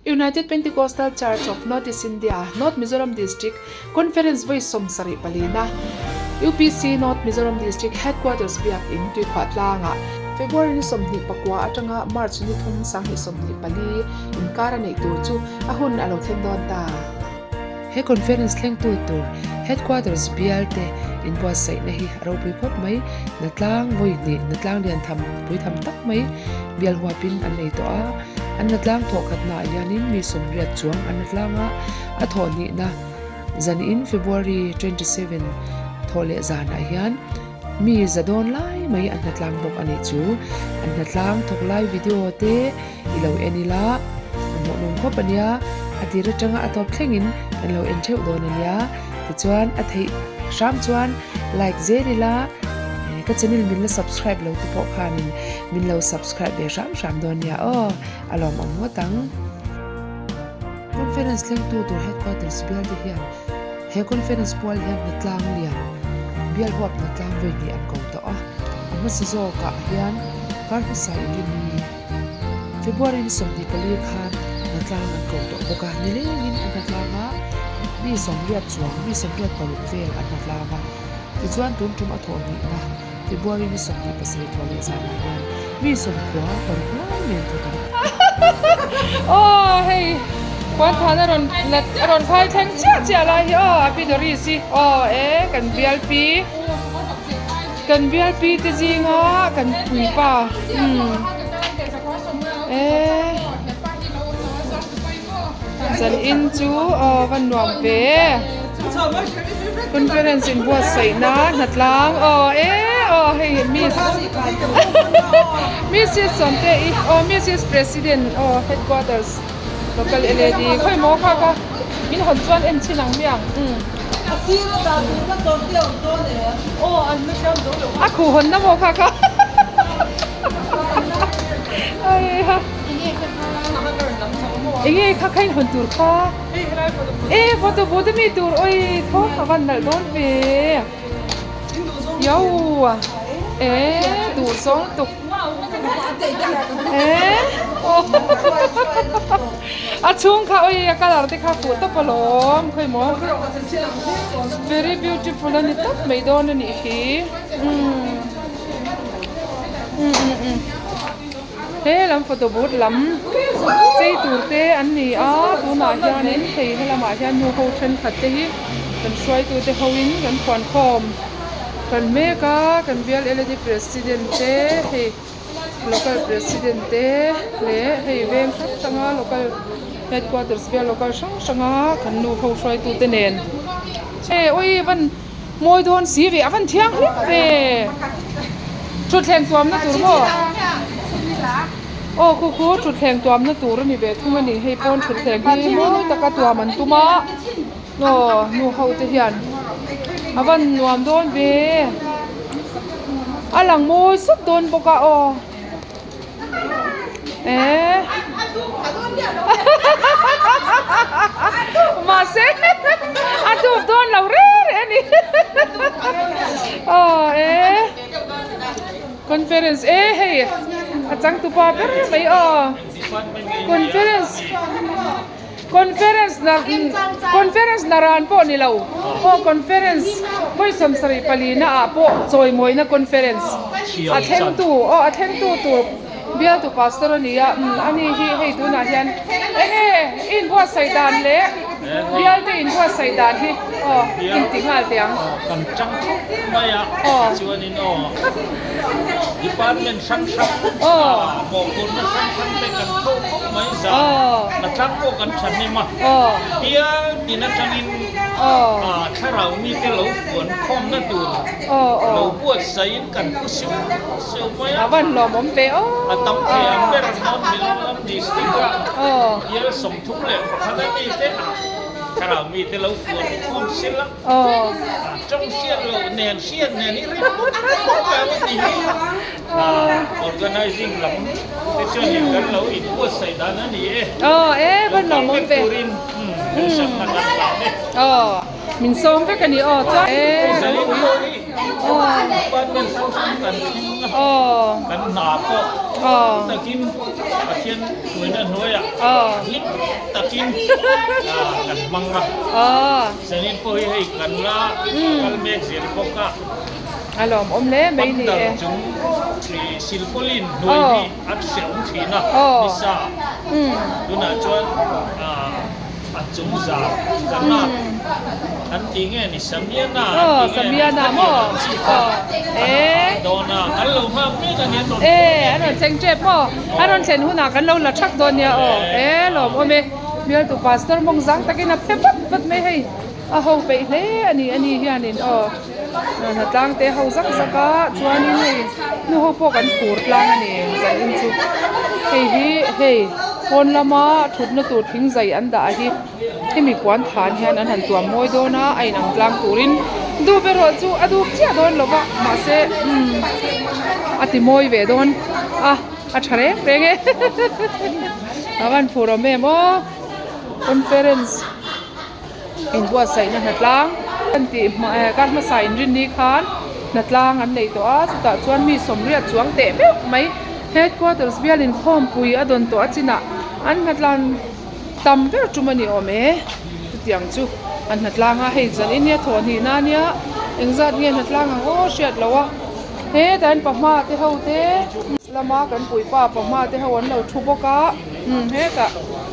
United Pentecostal Church of North East India, North Mizoram District Conference vawi 70 palina UPC North Mizoram District Headquarters Biakin Tuikhuah tlangah February ni 24 atanga March ni 3 2024 inkar a neih tur chu a hun a lo thleng dawn ta. He conference thlengtu tur Headquarters bial te inbuatsaihna hi a ropui khawp mai. Natlang vawi hnih, natlang lian tham pui tham tak mai bial huapin an nei tawh a. An natlang thawh khatnaah hianin mi 80 chuang an natlang a, a thawh hnihna zanin February 27 thawh leh zanah hian mi za dawn lai mai an hnatlang bawk a nih chu. An hnatlang thawk lai video te I lo en ila, a hmuhnawm khawp a nia, a tir atanga a tawp thlengin kan lo en theuh dawn a nia. Tichuan a theih hram chuan like zel ila, ka channel min la subscribe lo te pawh khanin min lo subscribe ve hram hram dawn nia aw, a lawmawm ngawt ang. Conference thlengtu tur headquarters bial te hian he conference pual hian hnatlang lian bial huap hnatlang vawi hnih an ko tawh a, a hmasa zawkah hian kar hmasa inrinni. February ni 24 khan hnatlang an ko tawh bawk a, nilengin an hnatlang a, mi 80 chuang, mi 86 vel an hnatlang a. Tichuan tun tum a thawh nihna February ni 27 thawh leh zanah hian mi 96 lai nen thawk an. Aw hei Puanthan a rawn lat a rawn phai thleng chiah chiah lai hi aw a pi Doris hi aw e kan bialpi. Kan bialpi te zinga kan puipa umm eh zan in chu aw va nuam ve conference in buatsaihna hnatlang aw eh aw hei miss Missus Sawmte i aw Missus President aw headquarters local LAD khawi maw kha kha min hawn chuan en chhin ang miang umm. A khuh hawn na maw kha kha Aiha Enge kha kha in hawn tur kha E photo booth ami tur oi tho a van nalh dawn ve Yoa E duh zawng tuk E A chhung kha oi a colour te kha fuh tawp alawm khawi maw very beautiful a ni tawp mai dawn a nih hi umm umm umm he lam photo booth lam chei tur te an ni a tunah hianin hei helamah hian nu ho thenkhat te hi kan hruaitu te ho in kan phuankhawm kan mek a kan bial L A D president te hei. Local president te leh hei veng hrang hranga local headquarters bial local hrang hranga kan nu ho hruaitu te nen che ui van mawi dawn si ve a van thianghlim ve thutthleng tuamna tur maw aw khu khu thutthleng tuamna tur a ni ve thung a ni hei pawn thutthleng hi mawi taka tuam an tum a aw nu ho te hian a van nuam dawn ve. A lang mawi sup dawn bawk a aw eh mahse a dup dawn lo reng reng a ni aw eh conference eh hei a changtupa ber mai aw conference. Conference na conference na ran pawh ni lo aw conference vawi 74 na ah pawh chawimawina conference a thlengtu aw a thlengtu tur bialtu pastor a ni a umm ani hi hei tunah hian enge i inbuatsaih dan leh bialte inbuatsaih dan hi aw inti nghal teh ang. Kan tang khawp mai a tichuanin aw department hrang hrang mawhphurhna hrang hrang te kan tho khawp mai zan a tlang pawh kan thahnem a bial tin atangin thlarau mite lo fuan khawmna tur lo buatsaih in kan phu seuh seuh mai a a tam thei ang ber North Mizoram district a bial 31 a mite thlarau mite lo fuan khawm sela. Tawng hriat loh nen hriat nen hi rin bawk bawk lo a ni hi. Organizing lam te chuan in kan lo inbuatsaih dan a ni e. Aw e van lo mawm ve. Turin duhsakna kan hlan e. Aw min sawm vek a ni aw chuan e. Zalin pawh hi. Department hrang hrang kan thleng a, kan hna pawh takin Pathian hruaina hnuaiah hlim takin kan hmang a. Zanin pawh hi hei kan la kal mek zel bawk a. A lawmawm hle mai ni e. Pandal chung silpawlin hnuai hi a hrehawm thin a nisa. Tunah chuan a chung zar kan a an tih nge ni Samiana an tih nge ni khatiang ang chi kha an dawn a kan lo nghak mek a ni an rawn E an rawn thleng tep maw an rawn thlen hunah kan lo la thak dawn nia aw e lawmawm e bialtu pastor mawng zang takin a phe vat vat mai hei a ho peih hle a ni a ni hianin aw hnatlang te ho zak zak a chuanin hei nu ho pawh kan phur tlang a ni zanin chu hei hi hei pawn lama thutna tur thing zai an dah hi hemi puan than hian an han tuam mawi dawn a a inang tlang turin dup erawh chu a dup chiah dawn lo va mahse umm a ti mawi ve dawn a a tha reng reng e a van phur awm em aw conference. Inbuatsaihna hnatlang an tih kar hmasa inrinni khan hnatlang an nei tawh a chutah chuan mi sawmriat chuang teh meuh mai headquarters bial inkhawmpui a dawn tawh a chinah an hnatlan tam ber tum a ni awm e chutiang chu an hnatlang a hei zan in nia thawh hnih na nia engzat nge hnatlang ang aw hriat loh a hetah hian pahma te ho te lama kan puipa pahma te ho an lo thu bawk a umm hetah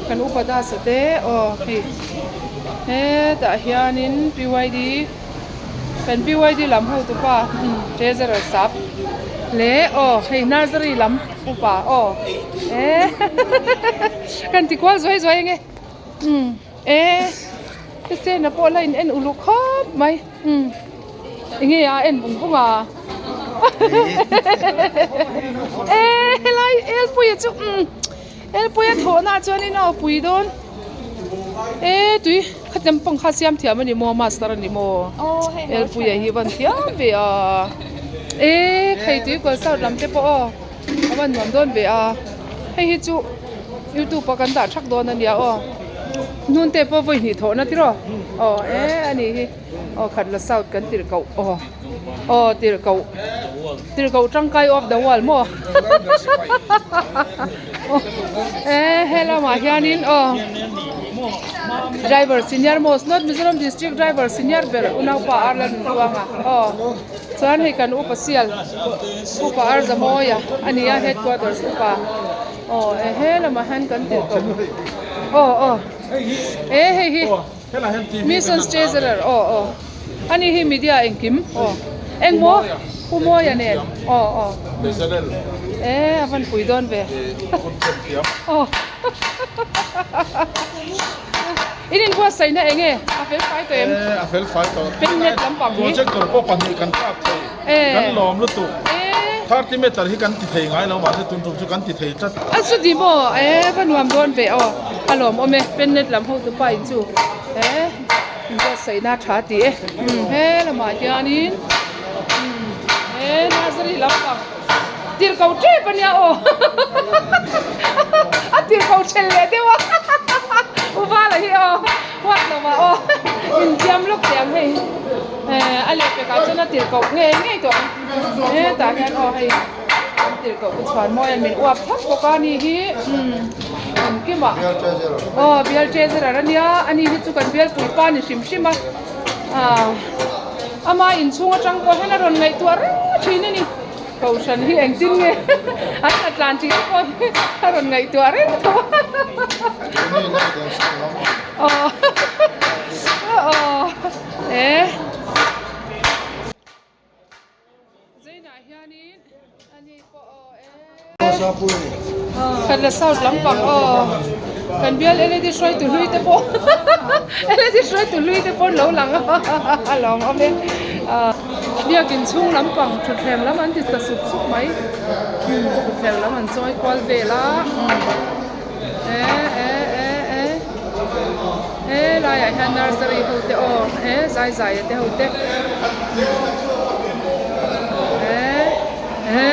kan upa dasa te aw hei. Hetah hianin PYD kan PYD lam hotupa treasurer sap leh aw hei nursery lam upa aw eh kan ti kual zuai zuai ange umm eh hrisena pawh la in en uluk khawp mai umm enge a en vung vung a eh helai elpuia chu umm. Helpuia thawhna ah chuanin a awpui dawn e tui khatem pang kha siam thiam a ni maw master a ni maw helpuia hi a van thiam ve a e khai tui kual south lam te pawh aw a van nuam dawn ve a hei hi chu youtube a kan dah thak dawn a nia aw hnun te pawh vawi hnih thawhna tiraw aw e a ni hi aw khat la south kan tirh koh aw. Aw tirhkoh tirhkoh tangkai of the world maw e helamah hianin aw driver senior most north Mizoram district driver senior ber unaupa ar la nun ruanga aw chuan hei kan upa sial upa ar zamawia a ni a headquarters upa aw e helamah hian kan tirhkoh aw aw e hei hi. Mission Treasurer aw aw ani hi media engkim aw engmaw Pu Mawia nen aw aw e a van pui dawn ve aw in inbuatsaihna eng nge a fel fai tawh em a fel fai tawh pennet lampang hi projector pawh pahnih kan tlak thei kan lawm lutuk 30 meter hi kan ti thei ngai lo mahse tun tum chu kan ti thei tlat A chuti maw e va nuam dawn ve aw a lawmawm e pennet lam hotu pa in chu e inbuatsaihna a tha tih e he lamah hianin he nursery lampang tirhkoh tep ania aw a tirhkoh then leh deuh a uvala hi aw huat lovah aw inziam lawk teh ang hei a lehpekah chuan a tirhkoh ngei ngei tawh ang hetah hian aw hei. An tirhkoh pu chhuan mawi a min uap thap bawk a ni hi umm engkimah aw bial treasurer a nia ani hi chu kan bial puipa a ni hrim hrim a ah ama inchhung atang pawh hian a rawn ngaihtuah reng thin a ni kohhran hi engtin nge an la tlan tih te pawh hi a rawn ngaihtuah reng tho a aw aw e. Zainah hianin ani pawh aw e. Kan la south lampang aw. Kan bial led hruaitu hlui te pawh led hruaitu hlui te pawh an lo lang a lawmawm e. Biakin chhung lampang thutthleng lam an ti ta sup sup mai. Thutthleng lam an chawi kual vel a. E e e e he laiah hian nursery ho te aw he zai zai te ho te e he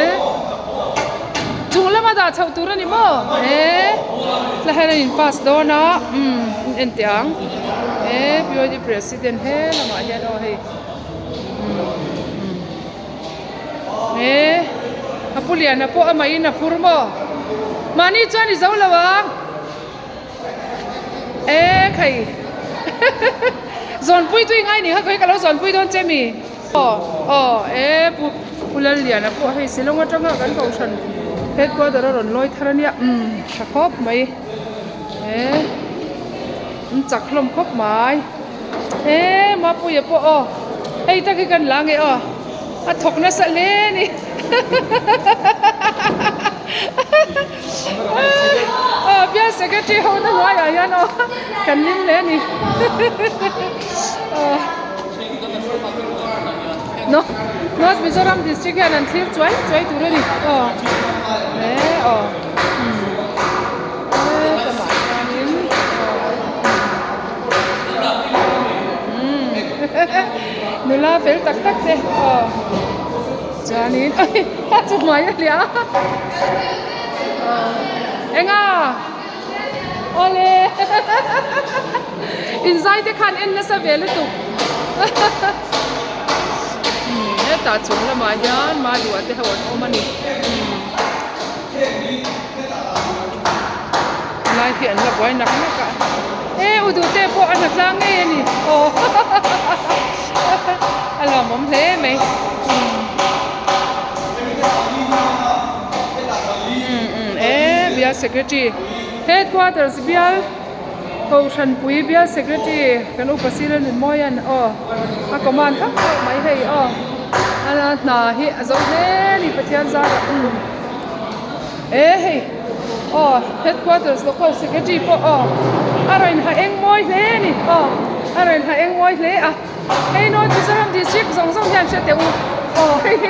chung lama dah chhoh tur a ni maw he tla hian an in pass dawn a umm in en teh ang he P O D president he lamah hian aw hei umm. E a pu liana pawh amah in a phur maw mahni chuan i zo lo ang e khai zawnpui tui ngai ni kha khawi ka lo zawnpui dawn che mi aw aw e pu pu Lalliana pawh hei Shillong atanga kan kohhran headquarter a rawn lawi thar ania umm tha khawp mai e an chak hlawm khawp mai e Mapuia pawh aw hei tak hi kan la nge aw. A thawk nasa hle a ni. Aw bial secretary ho na hnuaiah hian aw kan hlim hle a ni. North Mizoram district hian an thlir chuai chuai tur a ni. Aw e aw helamah hianin Nula fel tak tak te aw chuanin a chu hmai a hliah a aw enga awle inzai te khan en nasa ve lutuk hetah chung lamah hian Madua te ho an awm a ni Lai hi an la buai nak nak a e u duh te pawh a hna tlang ngei a ni aw a lawmawm hle mai e bial secretary headquarters bial kohhranpui bial secretary kan upa sir a Nunmawian aw a command hauh hauh mai hei aw a hna hi a zo hle a ni Pathian zarah. E hei aw headquarters local secretary pawh aw a rawn ha eng mawi hle a ni aw a rawn ha eng mawi hle a hei North Mizoram district zawng zawng hian hre teh u aw hei hi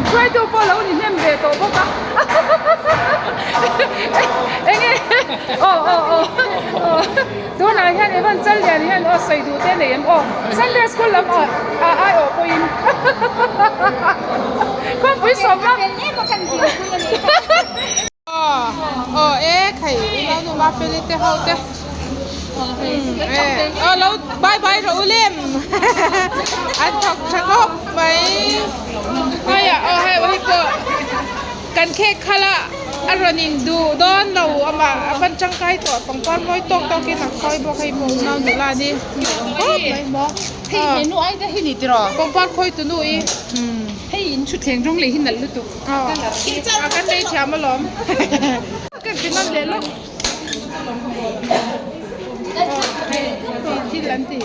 hruaitu pawh lo ni hnem ve tawh bawk a eng nge aw aw aw aw tunah hian Evan Challian hian aw sawi duh te a nei em aw Sunday school lam ah aiawh pawhin khawmpui sawmna. Aw e khai unau nu Mafeli te ho te aw lo bye bye rawh u lem an thawk tha khawp mai haiah aw hei hei pawh kan khek khalh a a rawn in duh dawn lo amah a van tangkai tawh pangpar mawi tawk tawk in a khawi bawk hei pawh unau nula ni khawp mai maw Hei he nu ai te hi ni tiraw pangpar khawi tu nu i hei in thutthleng rawng leh hi nalh lutuk a kan nei thiam alawm kan ti nawn leh lawk thil an ti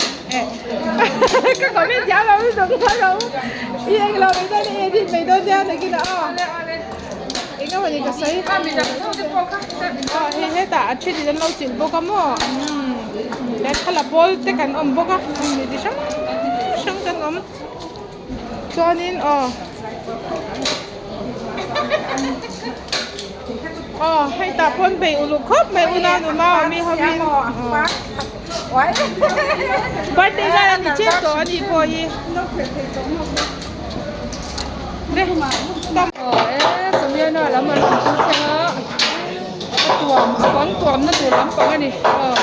ka comment thiam lo lutuk lo i eng lo mai dawn i edit mai dawn nia nakin ah aw eng emaw ni ka sawi hei hetah a then in an lo chilh bawk a maw thla pawl te kan awm bawk a mi chi hrang hrang kan awm. Chuanin aw aw hei tah pawn bei uluk khawp mai unau nu mau ami hovin birthday zan a ni chiah tawh a nih pawh hi Aw e Samiana lam an rawn phur thleng a a tuam a bang tuamna tur lampang a ni aw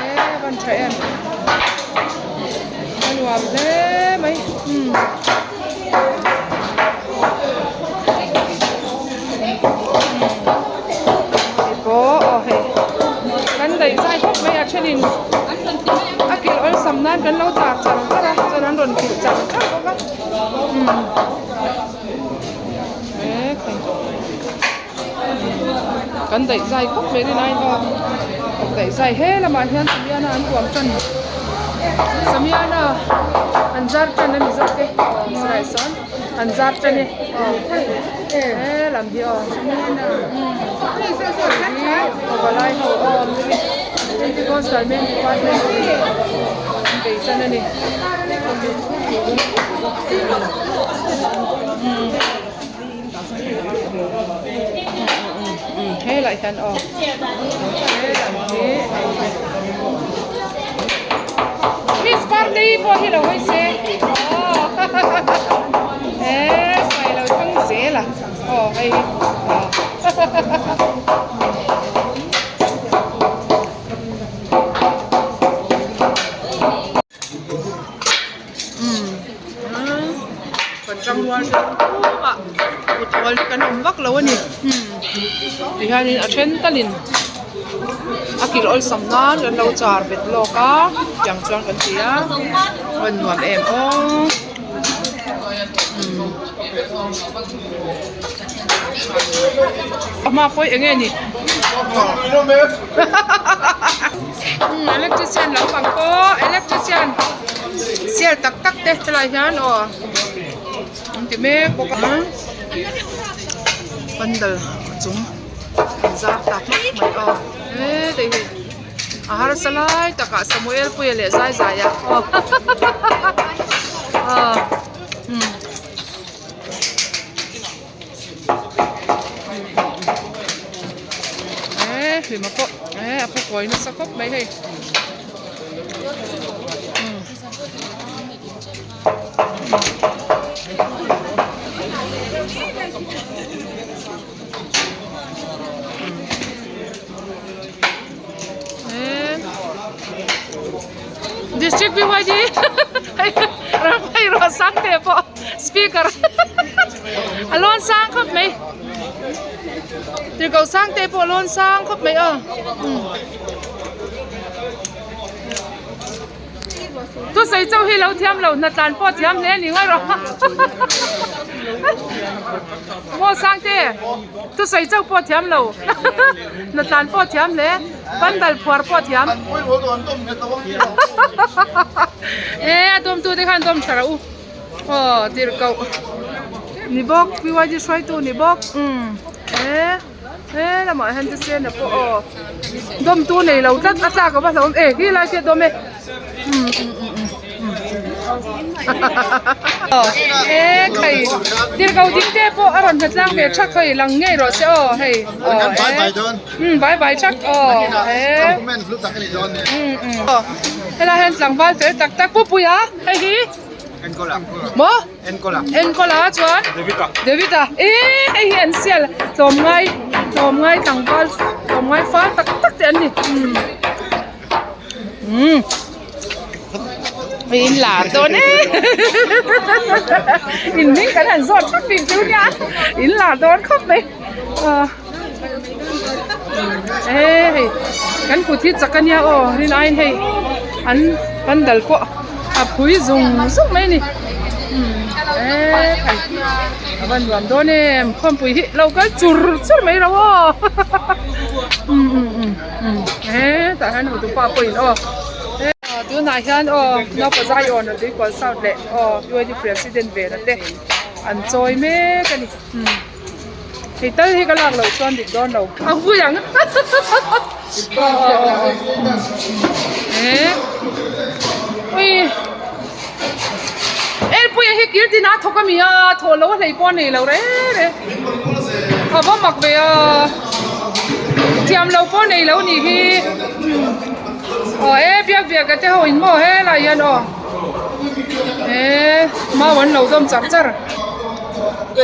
e van tha em. A nuam hle mai umm hei pawh aw hei kan daih zai khawp mai a thenin a kilh awlsam nan kan lo tar char char a chuan an rawn kilh char char bawk a umm e khai kan daih zai khawp mai rin aiin aw daih zai he lamah hian samiana an tuam tan samiana an zar tan a ni zawk e silai sawn an zar tan e aw he lam hi aw hi pavalai ho aw Pentecostal men department an bei tan a ni. Helai hian aw helam hi Miss Party pawh hi lo hawi se aw e sawi lo thang zel a aw hei hi aw. Pawl hi kan awm vak lo a ni umm tihianin a then talin a kilh awlsam nan kan lo char bet lawk a tiang chuan kan ti a a nuam em aw umm a hma pawh hi eng nge ni umm electrician lo ang pawh electrician sial tak tak te helai hian aw. An ti mek bawk a pandal a chung an zar tak hlawk mai aw hetei hi a harsa lai takah Samuel puia leh zai zai a aw aw umm. E hlima pawh e a phu kawi nasa khawp mai hei umm. District BYD hei ruah sang teh pawh speaker a lawn sang khawp mai tirhkoh sang te pawh a lawn sang khawp mai aw. Thusawi chauh hi lo thiam lo hna tlan pawh thiam hle a ni ngaih rawh Maw Sangte thusawi chauh pawh thiam lo hna tlan pawh thiam hle pandal phuar pawh thiam e a dawmtu te khan dawm tha rawh u aw tirhkoh ni bawk PYD hruaitu ni bawk umm e. He lamah hian te sen a pawh aw dawm tu nei lo tlat a tlak a va hlauhawm e khi lai khi a dawm e umm umm umm aw e khai tirhkoh ding te pawh a rawn hna tlang ve thak hei lang ngei rawh se aw hei aw e umm vai vai thak aw e umm umm aw helai hian tlangval fel tak tak pupuia hei hi maw. Enkawl a. Enkawl a chuan. David a. David a e hei hi an sial tlawmngai tlawmngai tlangval tlawmngai fal tak tak te an ni umm umm in lar dawn e in hming kan han zawt thap bik chu nia in lar dawn khawp mai ah e hei kan kut hi chak ania aw rin aiin hei an pandal pawh a phui zung zung mai a ni eee khai a va nuam dawn em khawmpui hi lo kal chur chur mai ro aw umm umm umm umm eee tah hian hotupa pawhin aw tunah hian aw naupa zai awn a tuikual south leh aw U I D president ve na te an chawi mek a ni umm. Hei tal hi ka lak loh chuan dik dawn lo. A vui ang. Ui. Elpuia hi kir tin a thawk a mi a, thawh lo a hlei pawh a nei lo re re. A va mak ve a. Thiam lo pawh a nei lo nih hi. Aw e biak biak a te ho in maw helai hian aw. E mau an lo dawm char char. E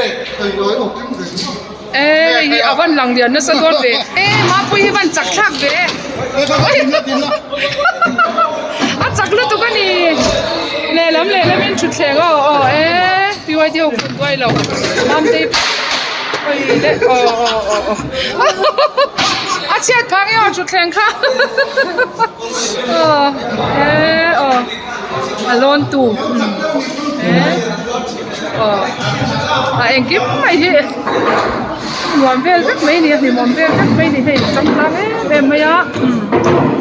hei hi a van lang lian nasa dawn ve e mapui hi van chak thlak ve a chak lutuk a ni lehlam lehlam in thutthleng aw aw e PYD ho phun duai lo mamtei oi le aw aw aw aw a chhiat phang e aw thutthleng kha aw e aw a lawn tu e. Aw a engkim mai hi nuam vel vek mai a ni a hlimawm vel vek mai a ni hei changkang em em mai a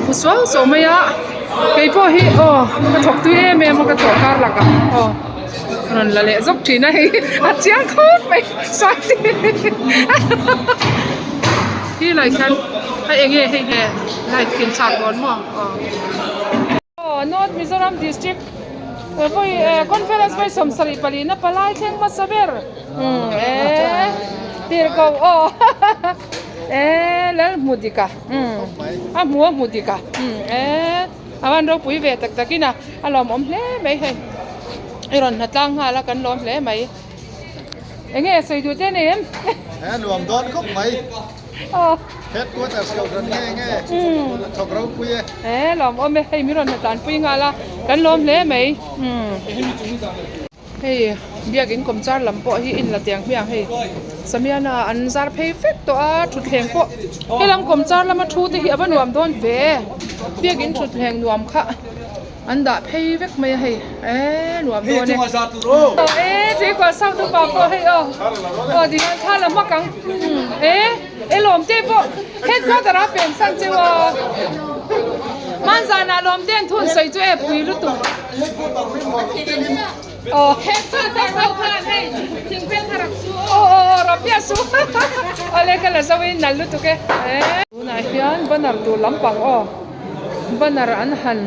pu suau suau mai a keipawh hi aw ka thawk tui em em a ka thawh kar lakah aw rawn la leh zawk thin a hei a chiang khawp mai sawi hi lai khian a enge hei hi light khi an thlak dawn maw aw. Aw North Mizoram District vawi conference vawi 74 na palai thleng hmasa ber umm e tirhkoh aw e lal hmu dik a umm a hmu a hmu dik a umm e a van ropui ve tak tak in a a lawmawm hle mai hei i rawn hna tlang nghal a kan lawm hle mai enge sawi duh te nei em e nuam dawn khawp mai. Headquarters kohhran nge nge thawk ropui e. E lawm awm e hei min rawn hnatanpui nghal a kan lawm hle mai hei biakin kawmchar lam pawh hi in la tiang hmiang hei Samiana an zar phei vek tawh a thutthleng pawh helam kawmchar lama thu te hi a va nuam dawn ve biakin thutthleng nuam kha an dah phei vek mai a hei eee nuam dawn e eee tuikual south upa pawh hei aw aw tihian thla la hmak ang eee e lawm te pawh headquarter ah pen san cheu a hmanzanah lawm te an thun sawi chu e pui lutuk. Aw aw aw Rabia su awle ka la zo in nal lutuk e tunah hian banner tur lampang aw banner an han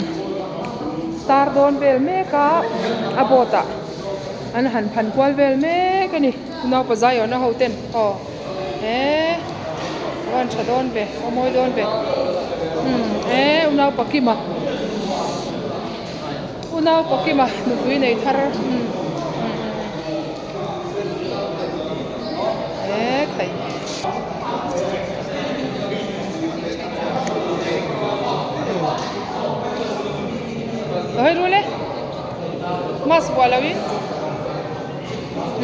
tar dawn vel mek a a board ah an han phan kual vel mek a ni naupa zaiawna ho ten aw he a van tha dawn ve a mawi dawn ve umm he unaupa Kima. Unau Pakima nupui nei thar umm he khai. Lo hei rul e mask vuah lo in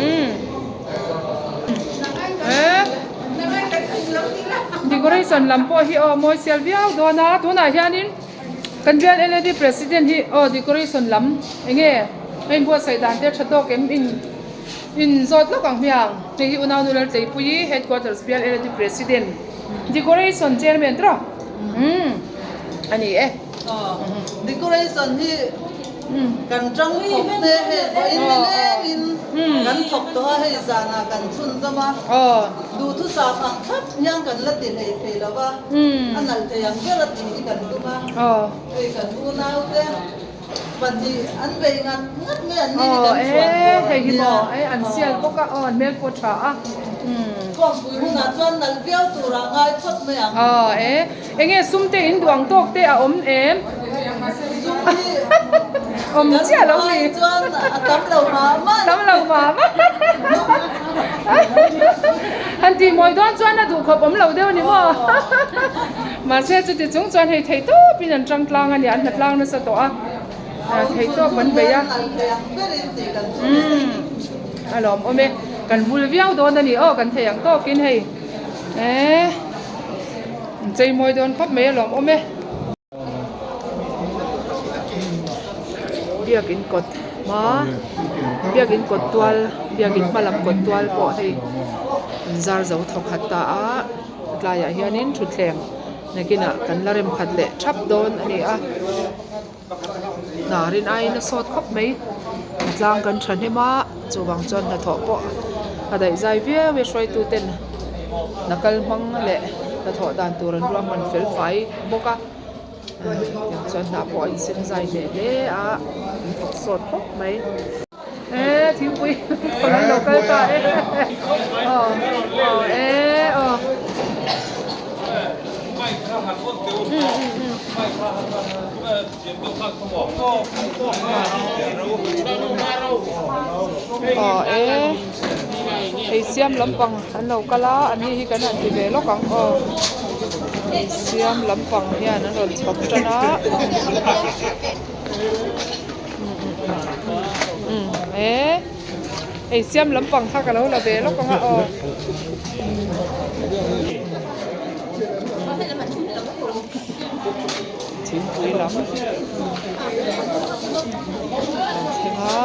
umm he decoration lam pawh hi aw mawi sial viau dawn a tunah hianin. Kan bial LAD President hi aw decoration lam enge a inbuatsaih dan te tha tawk em in in zawt lawk ang hmiang hei hi unau nula Tleipuii Headquarters bial LAD President decoration chairman tawh umm a ni e. Decoration hi kan tang khawp hle hei vawiin ni lengin kan thawk tawh a hei zanah kan chhunzawm a duhthusam ang thlap hian kan la ti hlei thei lo va. A nalh thei ang ber a tih hi kan tum a, hei kan unau te pahnih an bei ngat ngat mai an ni hi kan chhuan tur an nia. An sial bawk a, aw an hmel pawh tha a. Khawmpui hunah chuan nalh viau turah ngai phawt mai ang. Aw e, enge sum te in duang tawk te a awm em? Sum hi awm chiah lo ni. Chuan a tam lo mah mah. Tam lo mah mah. Han tih mawi dawn chuan a duhkhawp awm lo deuh a ni maw? Mahse chuti chung chuan hei thei tawpin an tang tlang a ni, an hna tlang nasa tawh a, thei tawp an bei a. Umm a lawmawm e, kan vul viau dawn a ni aw, kan thei ang tawkin hei eee an chei mawi dawn khawp mai a lawmawm e. Biakin kawt hma biakin kawt tual biakin hma lam kawt tual pawh hei an zar zo thawk khat ta a tlaiah hianin thutthleng nakinah kan la rem khat leh thap dawn a ni a hnarin aiin a sawt khawp mai tlang kan thahnem a chuvang chuan hnathawh pawh a daih zai viau e hruaitu ten hna kal hmang leh hnathawh dan tur an ruahman fel fai bawk a tiang chuan hnah pawh a insem zai hle hle a an thawk sawt khawp mai e thingpui khawl an lo kal ta e aw aw e aw aw e ei siam lampang an lo kal a an ni hi kan han ti ve lawk ang aw ei siam lampang hian an rawn chhawp tan a e ei siam lampang kha ka lo la ve lawk ang a aw. Thingpui lam an thleng a.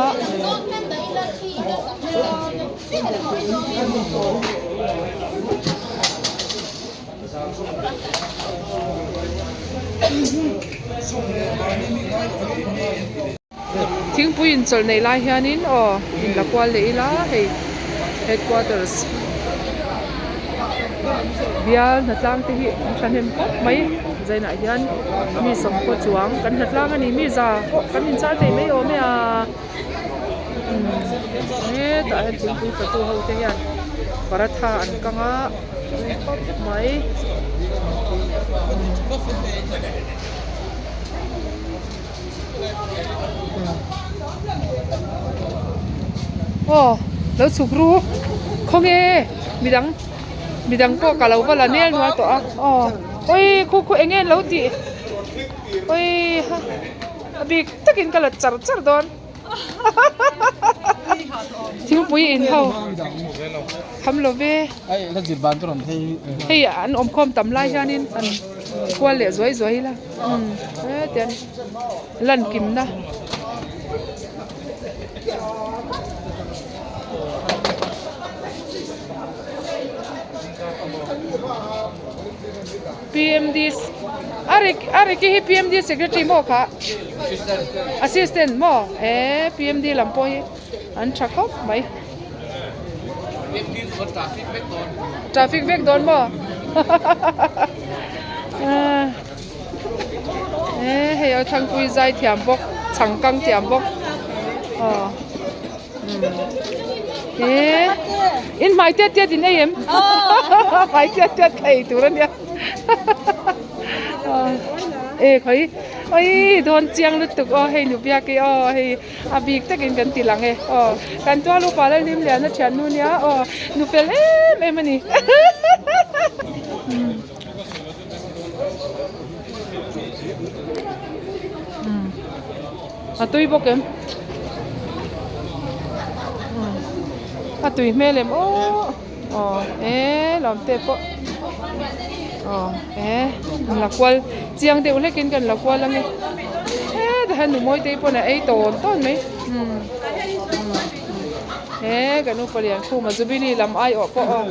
Thingpui inchawlh neih lai hianin aw in la kual leh ila hei headquarters bial hnatlang te hi an thahnem khawp mai zainah hian mi sawmkaw chuang kan hnatlang a ni mi za pawh kan inchar thei mai awm e a hetah hian thingpui fatu ho te hian paratha an kang a khawp mai. Aw lo chhuk ru khawnge midang midang pawh ka lo va la nel nual tawh a aw awi khu khu eng nge an lo tih awi ha a bik takin ka la char char dawn. Thingpui in ho kham lo ve. Hei an awmkhawm tam lai hianin an kual leh zuai zuai ila umm hetiang lan kimna. PMD a ri a ri khi hi PMD secretary maw kha assistant maw e PMD lam pawh hi an tha khawp mai traffic vek dawn maw e hei a thangpui zai thiam bawk chhangkang thiam bawk aw. Eee in hmai tiat tiat in ei em hmai tiat tiat ka ei tur ania e khawi oi dawn chiang lutuk aw hei nu biak i aw hei a bik takin kan ti lang e aw kan tual upa la hlim lian a thiannu nia aw nu fel em em a ni. A tui bawk em? A tui hmel em aw aw e lawm te pawh aw e an la kual chiang deuh hlek in kan la kual ange he ti hian nu mawi te pawn a ei tawn tawn mai umm he kan upa lian khum a jubilee lam aiawh pawh aw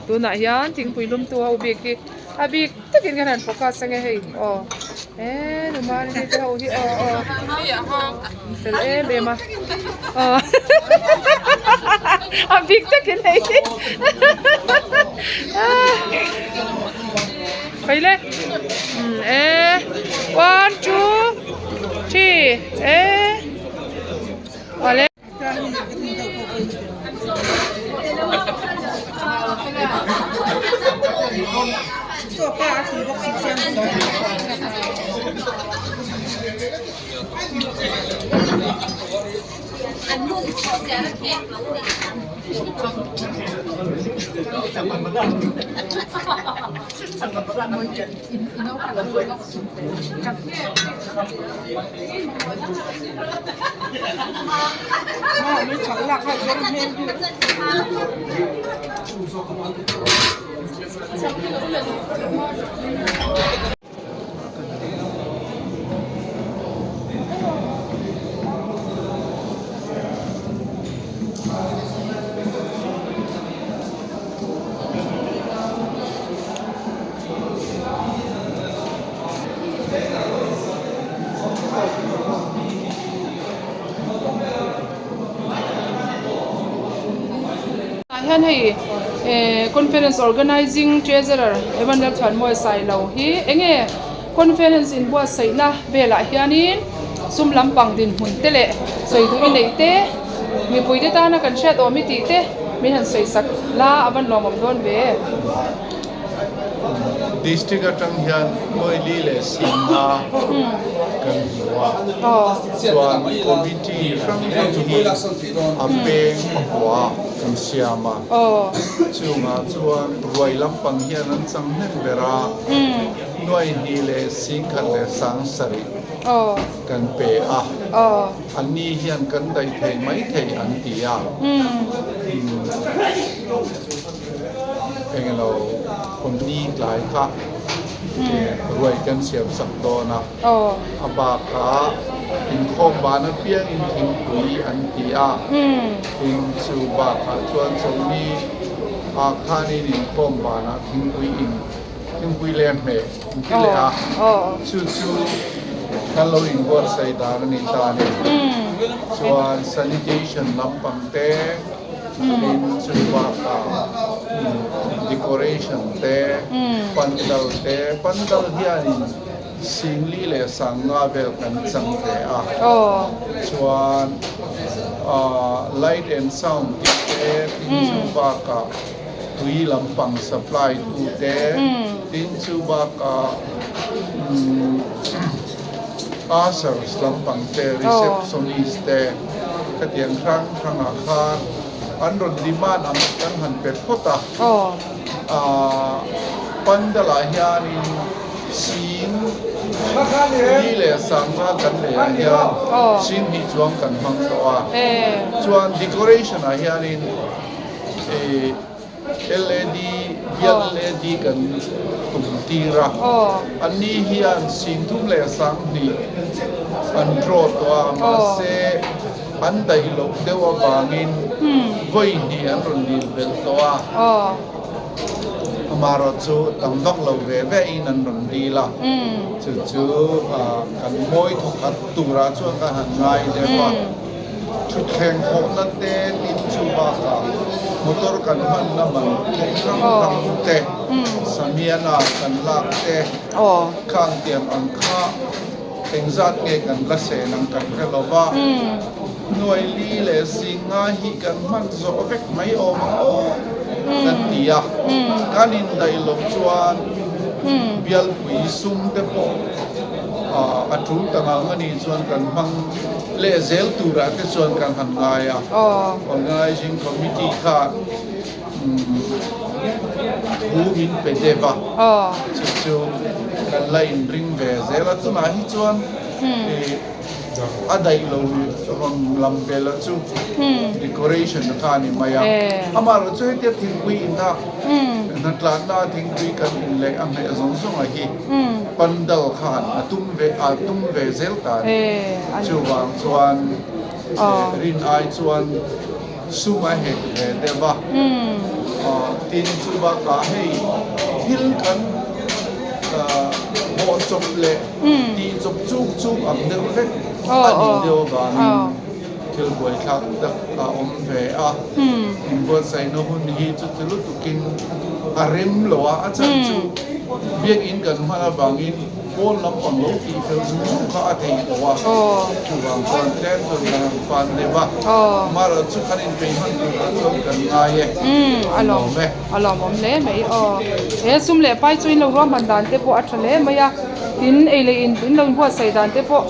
Tunah hian thingpui lumtu ho bik hi a bik takin kan han focus ange hei aw he numari te ho hi aw aw fel em em a aw a bik takin hei hi Khaile e one two three e awle. Tah hian hei eh conference organizing treasurer Evan Lalchhuanmawia Sailo hi enge conference inbuatsaihna velah hianin sum lampang dinhmun te leh sawi duh i neih te mipui te tana kan hriat awm i tih te min han sawi sak la a van lawmawm dawn ve. District atang hian Moili leh Singa kan hmu a, chuan committee hrang hrang hi a peng pakua kan siam a, chungah chuan ruai lampang hian an chang hnem ber a, nuai hnih leh singkhat leh sang sarih kan pe a, anni hian kan daih thei maithei an ti a. Englo company tlai kha ruai kan siam sak dawn a, a bakah inkhawm ban apiangin thingpui an ti a, tin chu bakah chuan chawlhni ah khanin inkhawm banah thingpui in thingpui leh hmeh an ti leh a, chu chu kan lo inbuatsaih dan a ni ta a ni. Chuan sanitation lampang te. Tin chu bakah decoration te, pandal te, pandal hianin singli leh sanga vel kan chang ve a, chuan light and sound tih te, tin chu bakah tui lampang supply tu te, tin chu bakah ushers lampang te, receptionist te. Khatiang hrang hrangah khan an rawn demand ang kan han pe phawt a. Pandal-ah hianin sing li leh sangha kan leiah hian sing hnih chuang kan hmang tawh a. Chuan decoration-ah hianin LAD, bial LAD kan tum tir a. Anni hian singthum leh sanghnih an draw tawh a, mahse an daih loh deuh avangin vawi hnih an rawn dil belh tawh a. Amaherawh chu tam vak lo ve ve in an rawn dil a, chu chu kan mawi thawkhat turah chuan ka han ngai deuh a. Thutthleng hawhna te tin chu bakah motor kan hmanna man kawng hrang hrang te, samiana kan lak te, khang tiang ang kha engzat nge kan la sen ang kan hre lo va, hnuai li leh zing nga hi kan hman zawh vek mai awm ang aw kan ti a, kan indaih loh chuan bialpui sum te pawh a tul ta ngang a nih chuan kan hmang. Leh zel turah te chuan kan han ngai a, Organising Committee kha thu min pe deuh a, chu chu kan la inring ve zel a, tunah hi chuan a daih lo rawn lam bela chu decoration kha a ni mai a, amaherawhchu chu hetia thingpui inna hnatlanna thingpui kan in leh a hmeh zawng zawng a hi. Pandal khan a tum ve a tum ve zel ta a ni. Chuvang chuan rin ai chuan sum a hek ve deuh a. Tin chu bakah hei thil kan hawh chawp leh tih chawp chuk chuk ang deuh hlek a nih deuh avangin thil buaithlak tak a awm ve a. Inbuatsaihna hun hi chuti lutukin a rem lo a, a chhan chu Biakinn kan hman avangin pawn lampang lo tih fel zung zung kha a theih lo a, chuvang chuan tlem chuan kan han fan deuh a, amaherawh chu kan inpeih hman turah chuan kan ngai e, a lawm e. A lawmawm hle mai aw. He sum leh pai chu in lo ruahman dan te pawh a tha hle mai a, tin ei leh in in lo inbuatsaih dan te pawh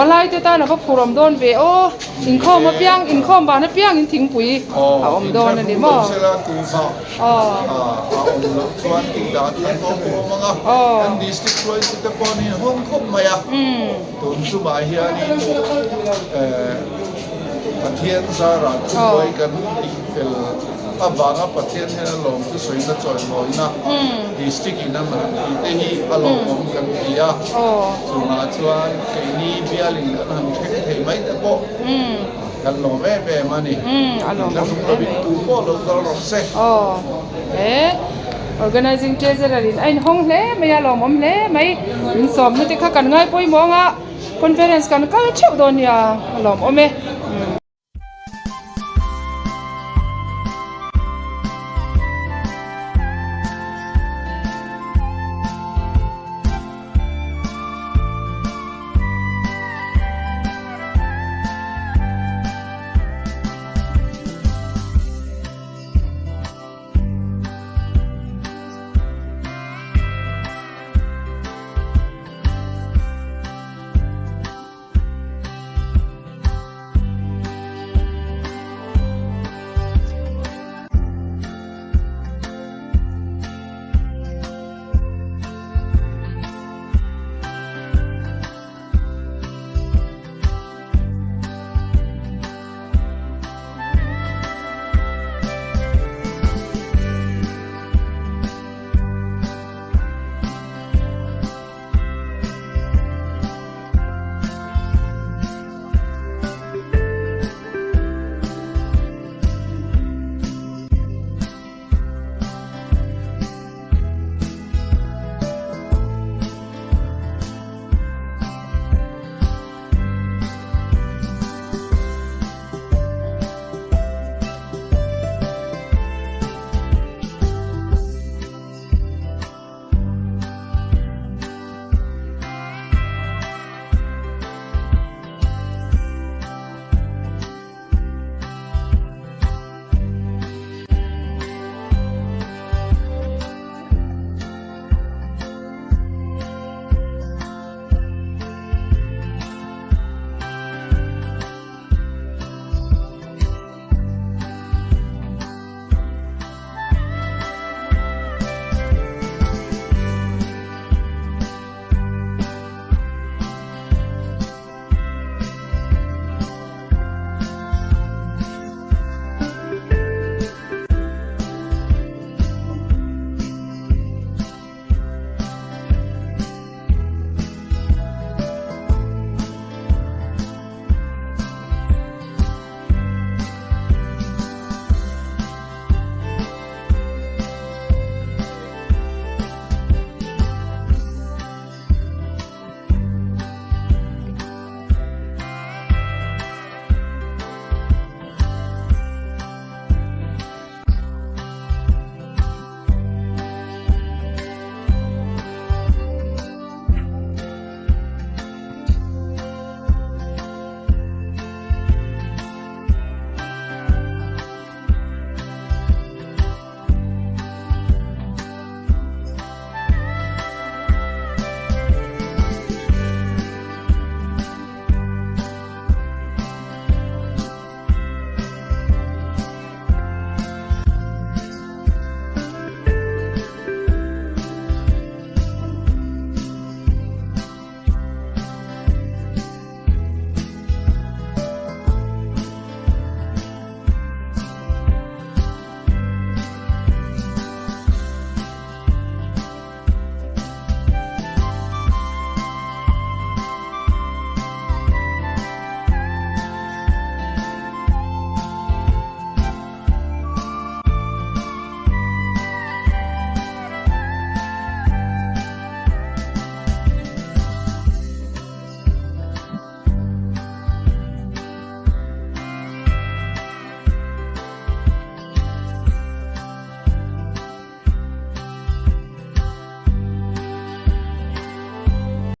palai te tan a va phur awm dawn ve aw. Inkhawm apiang inkhawm van apiang in thingpui a awm dawn a ni maw? A awm loh chuan tih dan kan awm awm ang a, kan district hruaitu te pawh an inhawng khawp mai a, tun chumah hianin Pathian zarah thubuai kan tih fel avanga Pathian hian a lawm chu sawina chawimawina district in a han tih te hi a lawmawm kan ti a, chungah chuan keini bialin kan han thleng thei mai te pawh. Kan lawm em em a ni. Intla tum lovin tu pawh lo kal rawh se. Aw he Organizing Treasurer in a inhawng hle mai a, lawmawm hle mai. Min sawmna te kha kan ngai pawimawh ang a, Conference kan kal theuh dawn nia, a lawmawm e.